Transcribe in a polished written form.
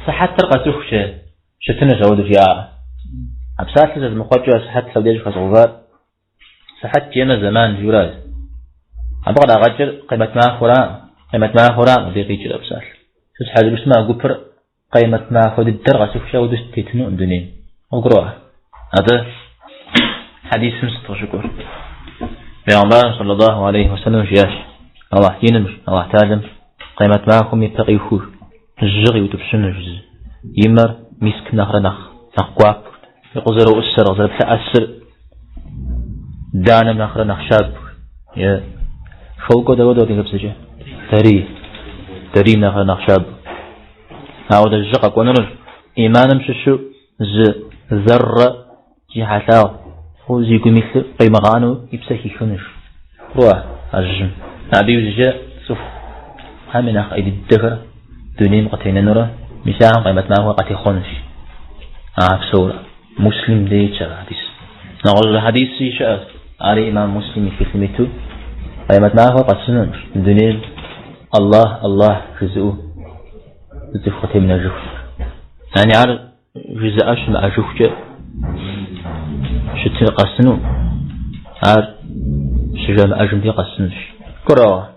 Сыхьэтыр къэсыхукӏэ щытынущ ауэдэу жиӏа. А псалъэр зэзмыхъуэкӏыу а сыхьэтыр абдеж хэзгъэувар сыхьэт жиӏэмэ зэман жиӏэуращ. Абы кърагъэкӏыр къемэт махуэра, къемэт махуэра абы къикӏыр а псалъэр. Сыт щхьэ жыпӏэу а гупыр къемэт махуэ дыдэр къэсыхукӏэ ауэдэу тетынукъым дунейм. Къыбгурыӏуа? Атӏэ хьэдисым сыт къыщыкӏуэр? Бегъымбарым саллаллаху алейхи вассалам жиӏащ, Аллахь иным, Аллахь Таалэм къемэт махуэм и пэ къихуэу жьы къиутӏыпщынущ, и мэр мискым нэхърэ нэхъ нэхъ гуапэу, и къызэрыӏусэр, къызэрыплъэӏэсыр данэм нэхърэ нэхъ щабэу, е шелкыр дауэдэу адыгэбзэкӏэ? Дарий. Дарийм нэхърэ нэхъ щабэу. Ауэдэ жьы къэкӏуэнущ, иманым щыщу зы зэррэ зи хьэлъагъ хъу зи гум илъыр къимыгъанэу и псэ хихынущ. Къыруа а жьым. Абы иужькӏэ цӏыхухэм я нэхъ ӏей дыдэхэр дунейм къытенэнурэ, мис ахэм къемэт махуэр къатехъуэнущ. А псоурэ. Муслим дей итщ ар хьэдис. Нэгъуэщӏ хьэдиси щыӏэщ, ари имам Муслим и тхылъым иту, къемэт махуэр къэсынущ дунейм Аллах, Аллах жызыӏэу зы цӏыху къытемынэжыху. Яни ар жызыӏэ щымыӏэжыхукӏэ щытыр къэсыну, ар щыжамыӏэжым дей къэсынущ. Къыруа?